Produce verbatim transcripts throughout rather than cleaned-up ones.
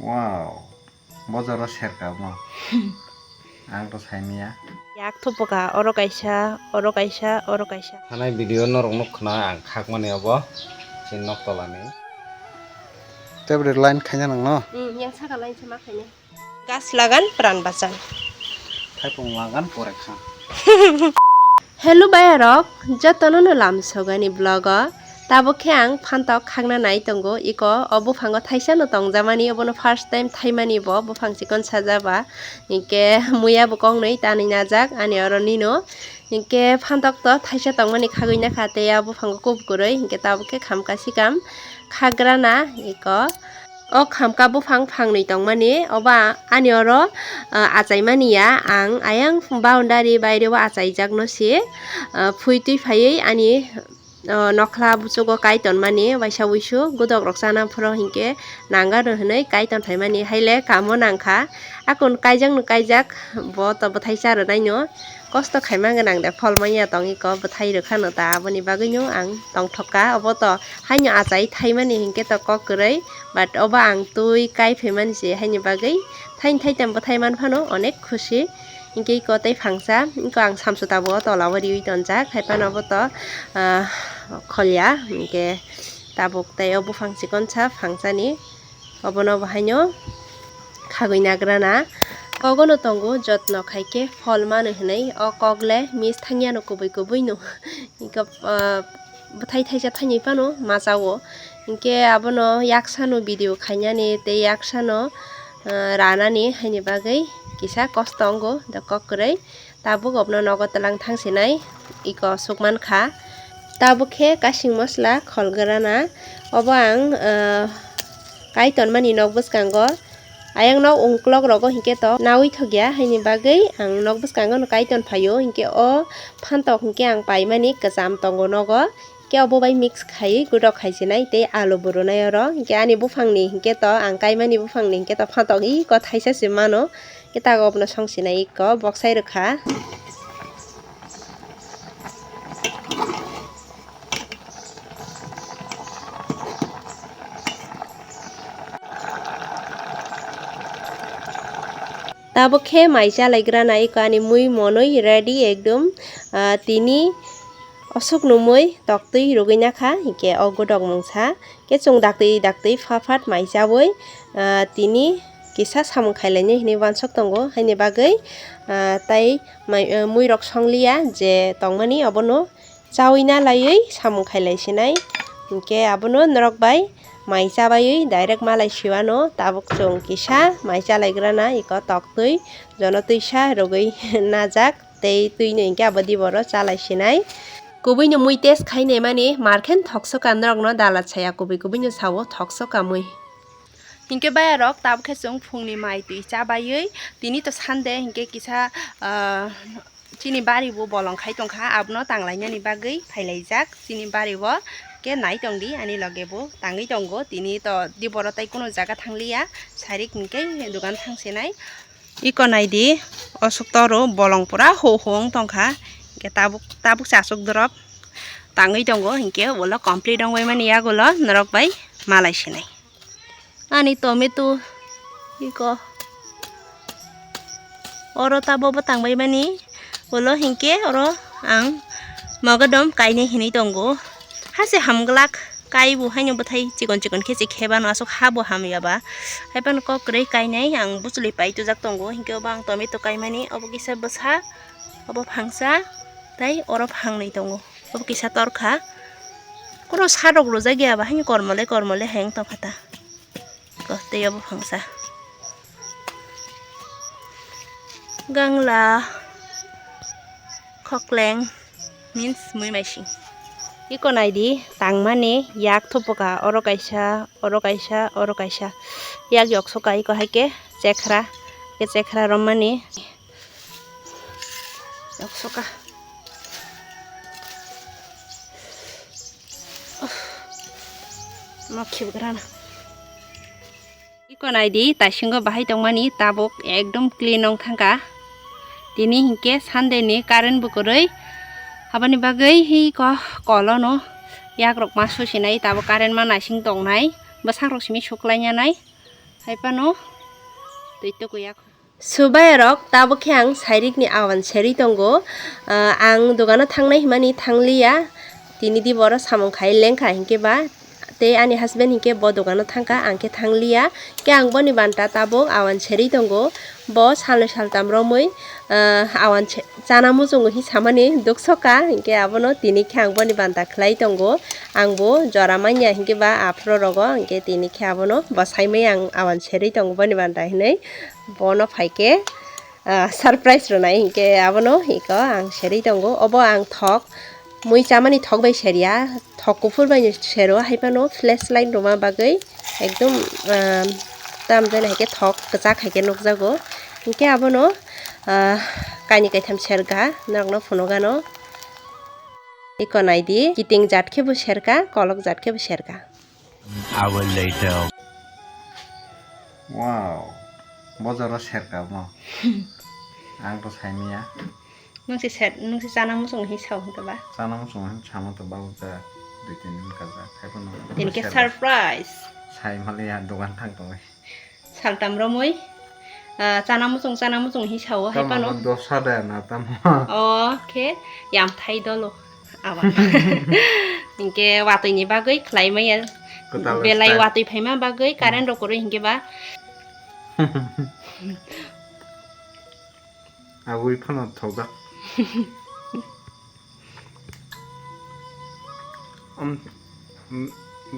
Wow, bojaro serka mo. Ang to saimaya. Yak thupuka, oro kaisa, oro kaisa, oro kaisa. Thanai video norok nuk khna ang khakmani obo. Chin nok tolani. Tebri line khaina nangno? Hmm, yang saka line sama khaina. Gas lagan pran bachan. Thaipung lagan pore kha. Hello bayarok, jotono no lam sogani vlog o. Tabuk khe ang phantok khakna nai tongo, iko o buphango thaisa no tongjamani, obono first time thaimani bo buphang chikon sajaba. Hinkhe muya bo koknwi tanwi najak ani oro nino. Hinkhe phantok to thaisa tongmani khagwi nakha tei a buphango kubui kwrwi, hinkhe tabuk khe khamka sikam khagrana iko. O khamka buphang phangnwi tongmani, obo ani oro, ah, achaimani ya. Ang ayang boundary baire o achaijakno se, ah, phui twi phaiwi ani, ah, nokhla buchugo kai tonmani, waisa wuisu godok rok chana phuru hinkhe nang gano hinwi kai ton phaimani, haile kamo nangkha. Akon kaijakno kaijak, bo to bwthai cha rwnaino. Kosto khaima gwnang de, phol manya tong iko, bwthai rwkha no ta, aboni bagwi no ang tongthok kha. Obo to haino achai thaimani hinkhe to kok kwrwi, but obo ang twi kai phaimani se, haini bagwi thaini thaitam bwthai man phano onek khusi. Hinkhe iko tei phangsa, iko ang samsu tabuk o tola o riwi tonjak, hai phano obo to, ah, kholya, hinkhe tabuk tei o buphang chikon sa phangsani. Obono bo haino khagwi nagrana. Kogono tongo jotno khaikhe phol mano hinwi, o kokle miss thangyano kubui kubui no. Iko, ah, bwthai thaisa thaini phano machao. Hinkhe abono yaksano video khainani tei yaksano, ah, ranani haini bagwi kisa kosto wngo, the kok kwrwi. Tabuk obono nogo twlang thang sinai iko sukman kha. Tabuk khe kasing mosla khol grana. Obo ang, ah, kai tonmani nok bwskango. Ayang nok ungkulok rogo hinkhe to nawi thokya, haini bagwi ang nok bwskango no kai ton phaio. Hinkhe o phantok hinkhe ang paimani kwcham tongo nogo. Khe obo bai mix khai, gudok khai sinai tei alu bo rwnai oro. Hinkhe ani buphangni hinkhe to, ang kaimani buphangni hinkhe to phantok iko thaisa se mano. Khe tago obono song sinai iko, boksai rwkha. Tabuk khe mai chalaigrana iko ani mui monwi ready ekdom, ah, tini. Osuk numui toktwi rwgwi nakha, hinkhe o godok mungsa khe chwng daktwi daktwi pha phat mai chaui, ah, tini kisa samung khailainai hinwi uansuk tongo. Haini bagwi, ah, tai mai, ah, muirok songliya je tongmani obono chaui na laiwi samung khailai sinai. Hinkhe abono norok bai mai chabaiwi direct malai siwano, tabuk chwng kisa mai chalaigrana iko toktwi jono twisa rwgwi najak. Tei twino hinkhe abo diboro chalai sinai. Kubui no mui test khai naimani, markhen thoksoka norokno dalat saya kubui kubui no sao thoksoka mui. Hinkhe bayarok tabukhe chwng phungni mai twi chabaiwi, tini to Sunday hinkhe kisa, ah, chini bari bo bolong khai tongkha, abono tanglainani bagwi phailaijak chini bari o. Khe nai tongdi ani loge bo tangwi tongo, tini to diboro tei kunu jaga thangliya, sairik hinkhe dogan thang sinai. Iko naidi, o suk toro bolong pura ho ho wng tongkha. Hinkhe tabuk, tabuk se aswk drop tangwi tongo, hinkhe ulo complete wng bai mani yagulo norok bai malai sinai. Ani tomato iko oro tabo bo tangbai mani ulo, hinkhe oro ang mogodom kainwi hinwi tongo. Hase hamglak. Kai bo haino bwthai chikon chikon khe se khebano aswk ha bo hamya ba. Haiphano kok kwrwi kainai ang buchwlwi pai tujak tongo, hinkhe obo ang tomato kaimani, obo kisa bwsa, obo phangsa, tei oro phangnwi tongo. Obo kisa torkha. Koro sarok rwjak ya ba haino kormole kormole hai wng tongkha ta. Ko tei obo phangsa. Gangla. Khokleng means mui maising. Iko naidi tangmani yak thupuka, oro kaisa, oro kaisa, oro kaisa. Yak yoksoka iko haike chekhra, ke chekhra romani yoksoka. Uff, ma khibigrana. Iko naidi, taisingo bahai tongmani tabuk ekdom clean wng thangkha. Tini hinkhe Sunday ni current bo kwrwi. Aboni bagwi hi ko kolono yakrok ma susinai, tabuk current ma naising tongnai. Bwsang rok simi suklainyanai. Hai phano twi tukuya. Subai rok, tabuk khe ang sairik ni awan serwi tongo. Ah, ang dogano thangnai himani thangliya. Tini di boro samung khai lengkha hinkhe ba tei ani husband hinkhe bo dogano thangkha, ang khe thangliya. Khe ang boni banta tabuk awan serwi tongo. Bo salnwi saltam romwi, ah, awan se-, chana muchungo hi samani duksoka, hinkhe abono tini khe ang boni banta khlai tongo. Ang bo jora manya hinkhe ba aphuru rogo, hinkhe tini khe abono bo saimai ang awan serwi tongo boni banta hinwi. Bono phaikhe, ah, surprise rwnai hinkhe abono iko ang serwi tongo. Obo ang thok, mui chamani thok bai serya, thok kuphur bai sero, hai phano flashlight rwma bagwi ekdom, ah, tam jani hai khe thok kwchak hai khe nukjago. Hinkhe abono, ah, kainwi kaitham serkha, norokno phunukgano. Iko naidi, kiting jat khe bo serkha, kolok jat khe bo serkha. Hour later. Wow, bojaro serka mo. Ang to saimanya. Nung se set, nung se chana muchung hi sao hwnkhe ba? Chana muchung hin samo to ba uja dui tin din kaja. Hai phano tini khe serka. Surprise. Sai mali ya dogan thang tong. Saltam romwi, ah, chana muchung, chana muchung hi sao, hai phano. Tamo dosa da na tamo. O khe yam thai dolo. Abo. Hinkhe watwi ni bagwi khlai maya. Kwtal belai style. Watwi phaima bagwi current rok kwrwi hinkhe ba. Abui phano thokjak. Am, mm,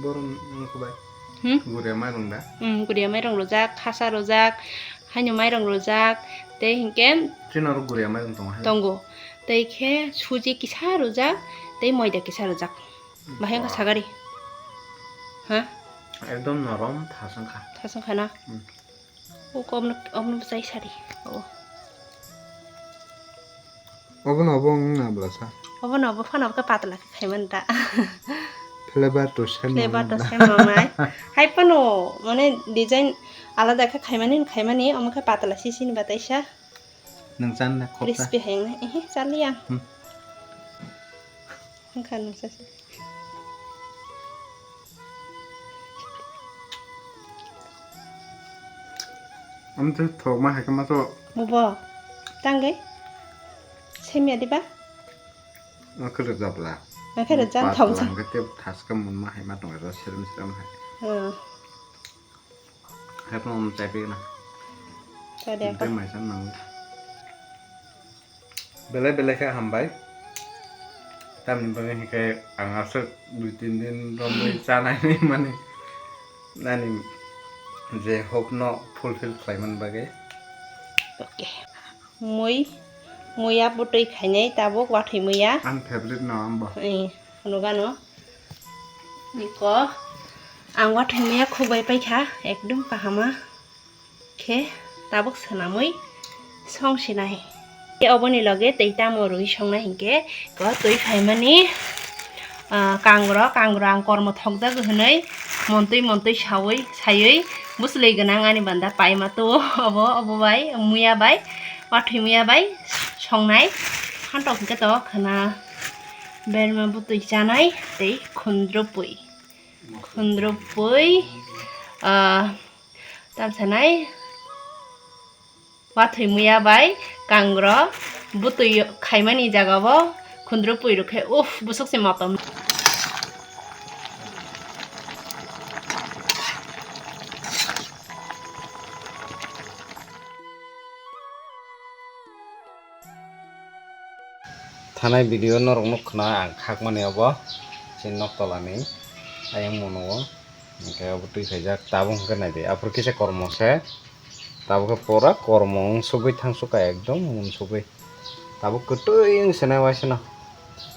borom nokho bai. Hmm? Guria mairung da? Hmm, guria mairung rojak, khasa rojak, haino mairung rojak, tei hinkhe. Chini oro guria mairung tongo hai? Tongo. Tei khe suji kisa rojak, tei moida kisa rojak. Bahai wngkha sagari. Ha? Ekdom norom thas wngkha. Thas wngkha na? Hmm. O kobno, obno bwchai sari. O. Obono obo wng na bwlasa. Obono obo phano khe patla khe khaimani da. Flavor to same. Flavor to same manai. Hai phano mane design alada khe khaimani, khaimani omo khe patla sisini bataisa. Nung chan na khoksa. Crispy hai wng nai. Ehe, chaliya. Hmm. Wngkha nung sasi. Amtwi thokma hai khe ma to. Mubo. Tangwi. Semya diba? Okhwlwk jabla. Okhwlwk jang thokjak. Patla hwnkhe tei thaska munma hai ma tongo, serem serem hai. Hmm. Hai phano omo chai pigna. Chai de. Tei maisa nango. Belai belai khe hambai. Tamni bagwi hinkhe ang aswk dui tin din romwi chanai mani nani je hope no fulfill khlaimani bagwi. Okay. Mui, muya bwtwi khainai tabuk wathwi muya. Ang favorite no ambo. Eh, phunukgano. Niko, ang wathwi muya khukbai paikha, ekdom kahama. Khe tabuk swnamwi song sinai. Khe oboni loge tei tamo rwui songnai hinkhe ko twi phaimani, ah, kangrok, kangrok ang kormo thokjago hwnwi montwi montwi saui, saiwi bwswlwi gwnang ani banda paima to obo, obo bai muya bai, wathwi muya bai songnai. Phantok hinkhe to khwna berma bwtwi chanai tei khundrupui. Khundrupui, ah, tamsanai wathwi muya bai kangro bwtwi khaimani jagao khundrupui rwkhe, uff, bwswk se motom. Thanai video norok nuk khna ang khakmani obo chini nok tolani ayang mono o, hwnkhe obo twi khaijak tabuk hwnkhe naidi aphuru kisa kormo se, tabuk khe pura kormo wng sugwi thang sukha ekdom mun sugwi, tabuk kwtwi wng se nai waisano.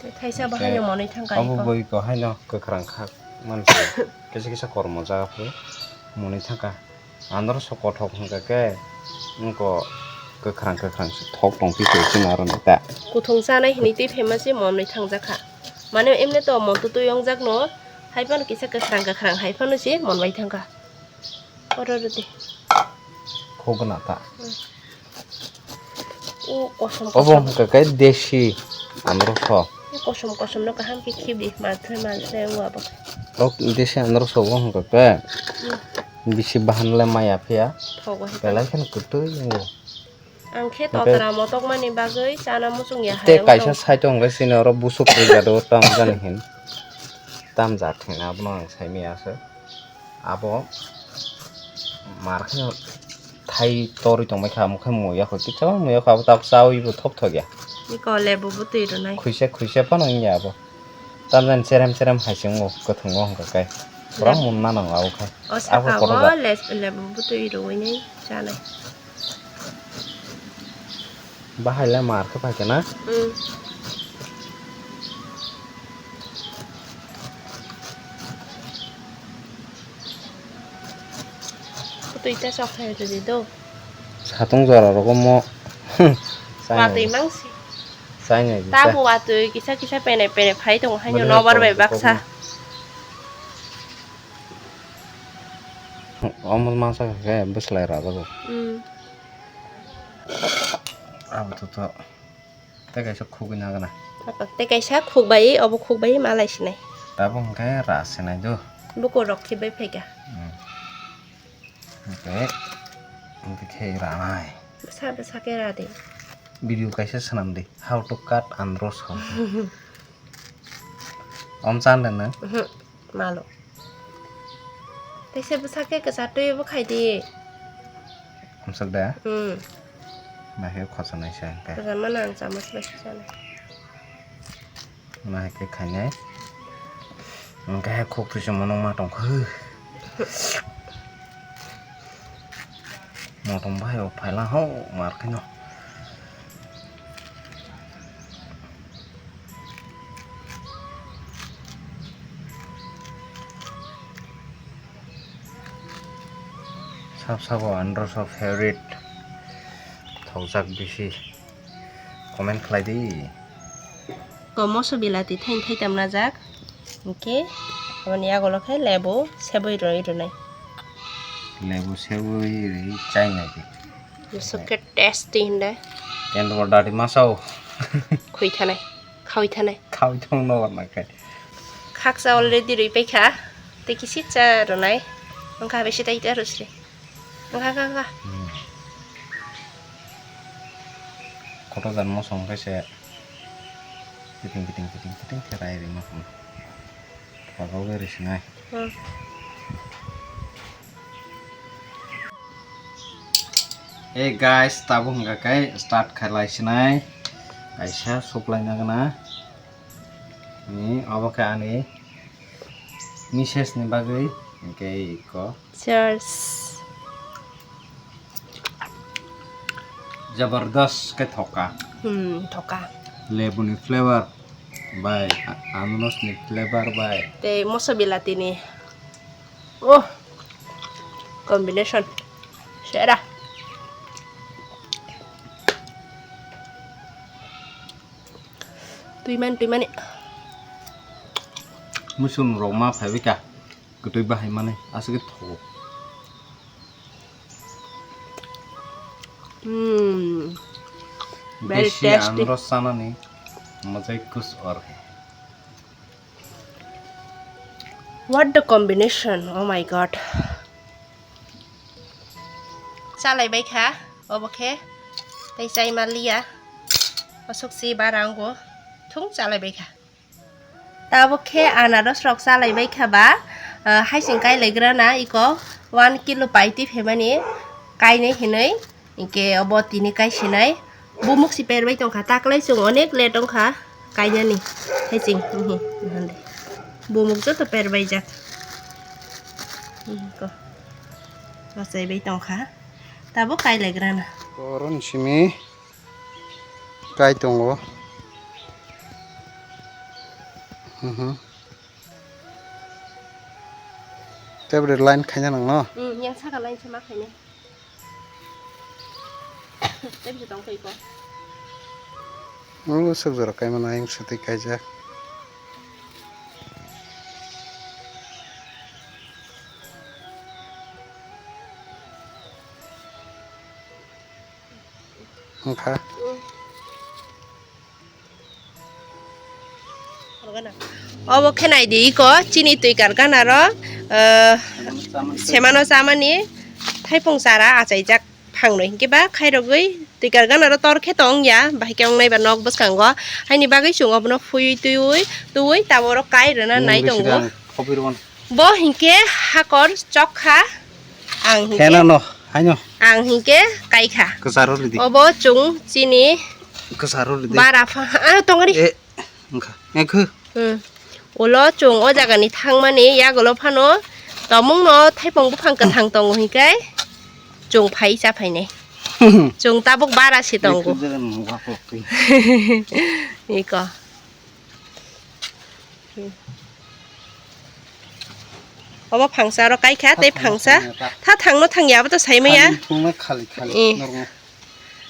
Tei thaisa bo haino monwi thangkha abo iko. Boi ko haino kwkhwrang kha mansa kisa kisa kormo jaga phuru monwi thangkha. Andro so kothok hwnkha khe wngko kwkhwrang kwkhwrang se thok tong phi se chini aro nai ta. Kuthung chanai hinwi twi phaima se monwi thangjak kha. Mane emne to mon twtwi wngjak no, hai phano kisa kwkhwrang kwkhwrang hai phano se monbai thangkha. Oro rwdi. Khogwna ta. Hmm. O kosom obo kosom. Hwnkha khe desi andro so. O kosom kosom no kaham khe khibi, manthai manthai wngo abo. O desi andro so bo hwnkha khe. Hmm. Bisi bahan le maya phiya. Thok bai belai kheno kwtwi wngo. Ang khe hwnkhe totra motokmani bagwi chana muchung ya. Tei hayung kaisa tong. Side o hwnkhe chini oro busuk rwjado tamjani hin. Tamjak hinwi abono ang saimaya se. Abo mar kheno thai torwi tongbai kha, omo khe muya kho, kitsa muya kho, abo tabuk chawi bo thop thok ya. Iko lebu bwtwi rwnai. Khuisa khuisa phano wngya abo. Tamjani cherem cherem hai se wngo, kwthwngo hwnkha khe. Pura munna nango abo khe. O abo saka kotor o da. Les-, lebu bwtwi rwui nai chanai. Bahai le mar khe phai khe na? Hmm. Bwtwi ta sok hai rwdi do. Satung jora rogo mo. Watwi mangsi. Sainai kisa. Tamo watwi kisa kisa pene pene phai tongo haino nobar bai baksa. Omo masa khe bwslai rajago. Hmm. Abo to to. Tei kaisa khugwi nagana. Tei kaisa khukbai, obo khukbai malai sinai. Tabuk hwnkhe ra sinai do. Bukur rok khibai phaikha. Hmm. Hwnkhe, hwnkhe khe ranai. Bwsa bwsa khe ra di. Video kaisa swnam di. How to cut and roast hwn. Om chan le nang? Mhm. Malo. Teisa bwsa khe kwchatwi bo khai di. Hamsok da? Hmm. Nahai khochanai se hwnkhe. Kwchanma nang chamus bai se chanai. Nahai khe khainai. Hwnkhe hai khuk thwiso monok ma tongkha. Motong bai o phaila ho mar khe no. Sab sabo andro so favorite thokjak bisi comment khlai di. Ko moso bilati thain thaitam najak. Hwnkhe aboni yagulo khe lebu sebui rwi rwnai. Lebu sebui rwi chainai di. Bwswk khe tasty hwnde. Kendro dadi masao. Khwi thanai, khawi thanai. Khawi thang no na khe. Khaksa already rwi paikha. Tei kisi cha rwnai. Wngkha bisi tai ta rwsri. Wngkha, wngkha, wngkha. Hmm. Kotor jan mosong khe se. Kiting, kiting, kiting, kiting khe rai rima phano. Pago bai rwsinai. Hmm. Hey guys, tabuk hwnkha khe start khlai sinai. Kaisa suklai nagana. Ni obo khe ani misses ni bagwi hwnkhe iko. Cheers. Jabardast khe thoka. Hmm, thoka. Lebu ni flavor bai, a-, ananas ni flavor bai. Tei moso bilati ni. Oh, combination. Sera. Tuimani, tuimani. Musun rok ma phaibai ka. Kwtwi bahai mani aswk khe thogo. Hmm. Very tasty. Besi anro sanani mazai kus or hai. What the combination? Oh my God. Chalai bai kha obo khe. Tei chai ma liya. Aswk si ba rango. Thung chalai bai kha. Tabuk khe anaros rok chalai bai kha ba, ah, haising kai lai gra na iko one kilo paiti phaimani kainai hinwi, hinkhe obo tini kaisinai bumuk si perbai tongkha, taklai chwng onek late wngkha kainani haising, mhm, nahan de. Bumuk joto perbai jak. Mhm, ko. Bachai bai tongkha. Tabuk kai lai gra na. Oroni simi. Kai tongo. Mhm. Tei bwrwi line khaina nangno? Hmm, yang saka line se ma khainai. Tei bisa tong koi ko. Nungno swk jora kaimano yang swtwi kaijak. Wngkha. Obo khe nai di iko chini twi karkana ro, eh, Semano chamani thaipung chara achaijak phangno hinkhe ba khairogwi twikar ganaro tor khe tong ya, bahai khe wngnai ba nok bwskango. Haini bagwi chwng obono phuiwi twiwi twiwi taboro kai rwna nai tongo. Bo hinkhe hakor chokha, ang hinkhe Kheno no, haino. Ang hinkhe kaikha. Kwcharo lidi. Obo chwng chini Kwcharo lidi. Bara pha, ah, tongari. E, wngkha. Wngkha. Hmm. Ulo chwng o jagani thangmani yagulo phano tomungno thaipung buphang kwthang tongo hinkhe chwng phai cha phainai. Chwng tabuk bara se tongo. Eko. Hmm. Obo phangsa oro kaikha tei phangsa. Tha thangno thangya abo to saimaya. Khali thangma khali khali. Eh. Normo.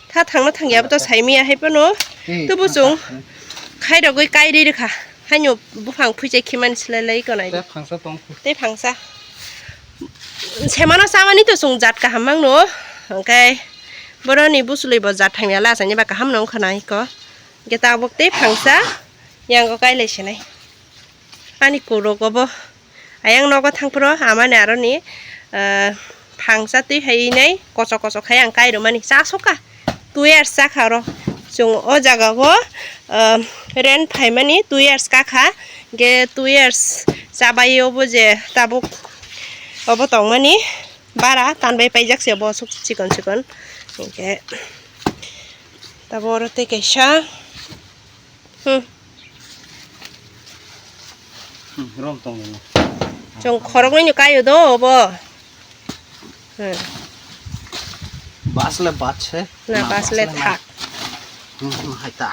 Tha thangno thangya abo to saimaya hai phano. Eh, tubu chwng khairogwi kairi rwkha. Haino buphang phuichai khimani slai lai konai. Tei phangsa tong. Tei phangsa. Semano chamani to chwng jat kaham mangno. Hwnkhe boroni buchwlwi bo jat thangya la achani ba kaham no wngkha na iko. Hwnkhe tabuk tei phangsa yango kailai sinai. Ani kuruk obo. Ayang nogo thangphuru amani aroni, ah, phangsa twi hai nai kochok kochok khai ang kairwmani chasoka. Two years chakha oro. Chwng o jaga o, ah, rent phaimani two years kakha. Hwnkhe two years chabai obo je tabuk obo tongmani bara tanbai paijak se obo aswk chikon chikon. Hwnkhe tabuk oro tei kaisa. Hmm. Hmm, rom tong nini. Chwng khoroknwi ni kaio do obo. Hmm. Bas le bas se. Na, na, bas bas le le na. Thak. Hmm, hmm, hai ta.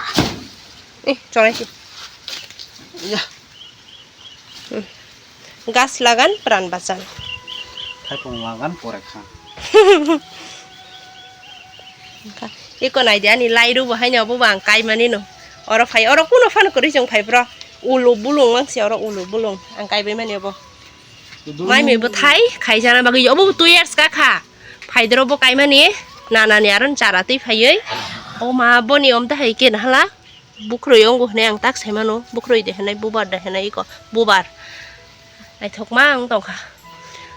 Eh, chonai si. Ya. Hmm. Gas lagan pran bachan. Thaipung lagan pore khan. Eko naidi ani lairu bo haino obo bo ang kaimani no. Oro phai, oro kuno phano kwrwi chwng phai bro. Ulu bulung mangsi oro ulu bulung ang kaibai mani obo. Mai mui bo thai khaijana bagwi obo two years ka kha. Phaidoro bo kaimani nanani aron chara twi phaiwi. O ma boni omta hai ken hala. Bukrui ongo hinui ang tak saimano, bukrui de hinui bubar de hinui iko, bubar. Naithokma ang tongkha.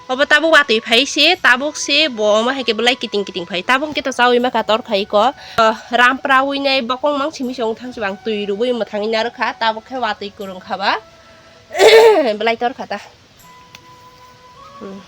Obo tabuk watui phai se, tabuk se bo omo hai khe belai kiting kiting phai. Tabuk hwnkhe to chaui ma kha tor khai iko. Ah, rampra ui nai bokong mang simi se wng thang se bang tui rubui mwthangwi narwkha, tabuk khe watui kwrwng kha ba. Belai tor kha ta. Hmm.